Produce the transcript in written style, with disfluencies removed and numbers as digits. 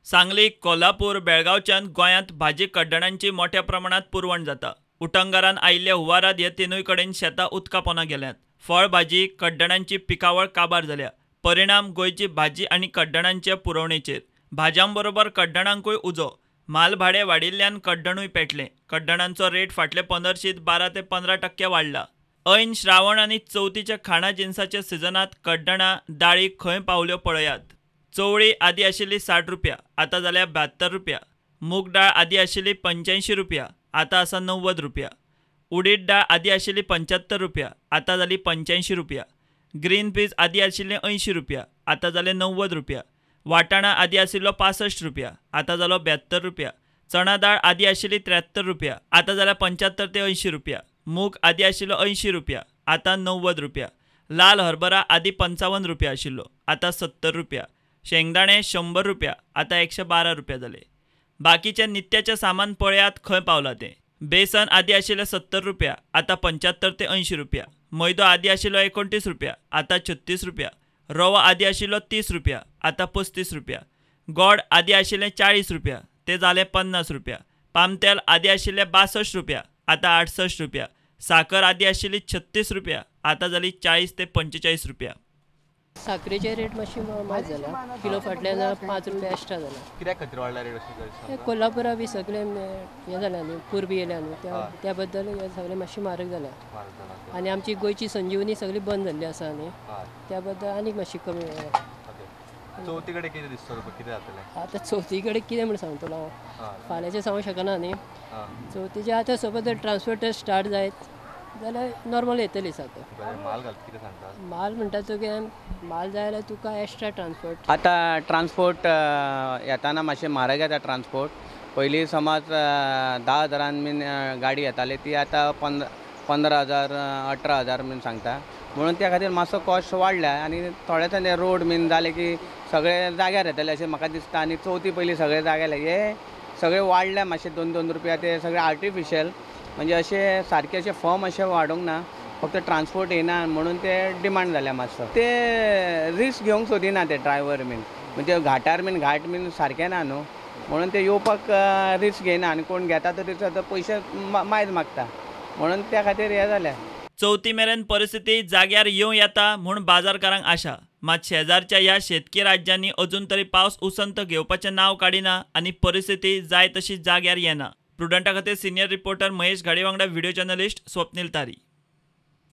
सांगली, कोल्हापूर, बेळगांवच्यान गोंयांत भाजी कड्डणांची मोठ्या प्रमाणात पुरवण जाता. उटंगारान आयिल्ल्या हुवारात हे तिनूय कडेन शेतां उदका पोना गेल्यांत. फळ भाजी कड्डणांची पिकावळ काबार जाल्या. परिणाम गोंयची भाजी आनी कड्डणांचे पुरवणेचेर. भाज्यांबरोबर कड्डणांकूय उजो. म्हाल भाडें वाडिल्ल्यान कड्डणूय पेटलें. कड्डणांचो रेट फाटले पंदरशीत 12 ते 15% वाडला. ऐन श्रावण आनी चवथीच्या खाणा जिनसाच्या सिजनांत कड्डणां दाळी खंय पावल्यो पळयात. चवळी आदी आशिल्ली 60 रुपया, आतां जाल्या 72 रुपया. मूग डाळ आदी आशिल्ली 85 रुपया, आतां आसा 90 रुपया. उडीद डाळ आदी आशिल्ली 75 रुपया, आतां जाली 85 रुपया. ग्रीन पीज आदी आशिल्ले 80 रुपया, आतां जाले 90 रुपया. वाटाणा आदी आशिल्लो 65 रुपया, आतां जालो 72 रुपया. चणा दाळ आदी आशिल्ली 73 रुपया, आतां जाल्या 75 ते 80 रुपया. मूग आदी आशिल्लो 80 रुपया, आतां 90 रुपया. लाल हरभरा आदी 55 रुपया आशिल्लो, आतां 70 रुपया. शेंगदाणे 100 रुपया, आतां 112 रुपया जाले. बाकीचें नित्याचें सामान पळयात खंय पावलां तें. बेसन आदी आशिल्लें 70 रुपया, आतां 75 ते 80 रुपया. मैदो आदी आशिल्लो 29 रुपया, आतां 36 रुपया. रवो आदी आशिल्लो 30 रुपया, आतां 35 रुपया. गोड आदी आशिल्लें 40 रुपया, ते जाले 50 रुपया. पामतेल आदी आशिल्लें 62 रुपया, आतां 68 रुपया. साकर आदी आशिल्ली 36 रुपया, आतां जाली 40 ते 45 रुपया. साकरेचे रेट मातशी मात जाला. किलो फाटल्यान 5 रुपया एक्स्ट्रा जाला. कित्याक खातीर वाडला रेट अशें? कोल्हापुरा बी सगळे हें जालें न्हू, पूर बी येयल्या न्हू, त्या बद्दल हें सगळें मातशें म्हारग जालां. आनी आमची गोंयची संजीवनी सगळी बंद जाल्ली आसा न्ही, त्या बद्दल आनीक मातशी कमी. चवथी कडेन कितें दिसता तुका, कितें जातलें आतां चवथी कडेन? कितें म्हूण सांगतलो हांव, फाल्यांचें सांगूंक शकना न्ही. चवथीचें आतां सपोज जर ट्रान्सपोर्टर स्टार्ट जायत जाल्यार नॉर्मल येतली साकर. माल घालता कितें सांगता? माल म्हणटा तुगे माल जाय जाल्यार तुका एक्स्ट्रा ट्रान्सपोर्ट. आतां ट्रान्सपोर्ट येताना मातशें म्हारग येता ट्रान्सपोर्ट. पयलीं समज 10 हजारान बीन गाडी येताली, ती आतां 15,000 18,000 बीन सांगता. म्हणून त्या खातीर मातसो कॉस्ट वाडल्या. आनी थोडे थोडे रोड बीन जाले की सगळे जाग्यार येतले अशें म्हाका दिसता. आनी चवथी पयलीं सगळे जाग्यार हे सगळे वाडल्या मातशे 2-2 रुपया. ते सगळे आर्टिफिशियल, म्हणजे अशें सारकें अशें फॉर्म अशें वाडोवंक ना, फक्त ट्रान्सपोर्ट येना म्हणून ते डिमांड जाल्या मातसो. ते रिस्क घेवंक सोदिना ते ड्रायवर बीन, म्हणजे घाटार बीन घाट बीन सारकें ना न्हू, म्हणून ते येवपाक रिस्क घेयना. आनी कोण घेता तर पयशे मायज मागता, म्हणून त्या खातीर हें जालें. चवथी मेरेन परिस्थिती जाग्यार येवं येता म्हूण बाजारकारांक आशा. मात शेजारच्या ह्या शेतकी राज्यांनी अजून तरी पावस उसंत घेवपाचें नांव काडिना आनी परिस्थिती जाय तशी जाग्यार येना. प्रुडंटा खातीर सिनियर रिपोर्टर महेश घाडी वांगडा व्हिडिओ जर्नलिस्ट स्वप्नील तारी.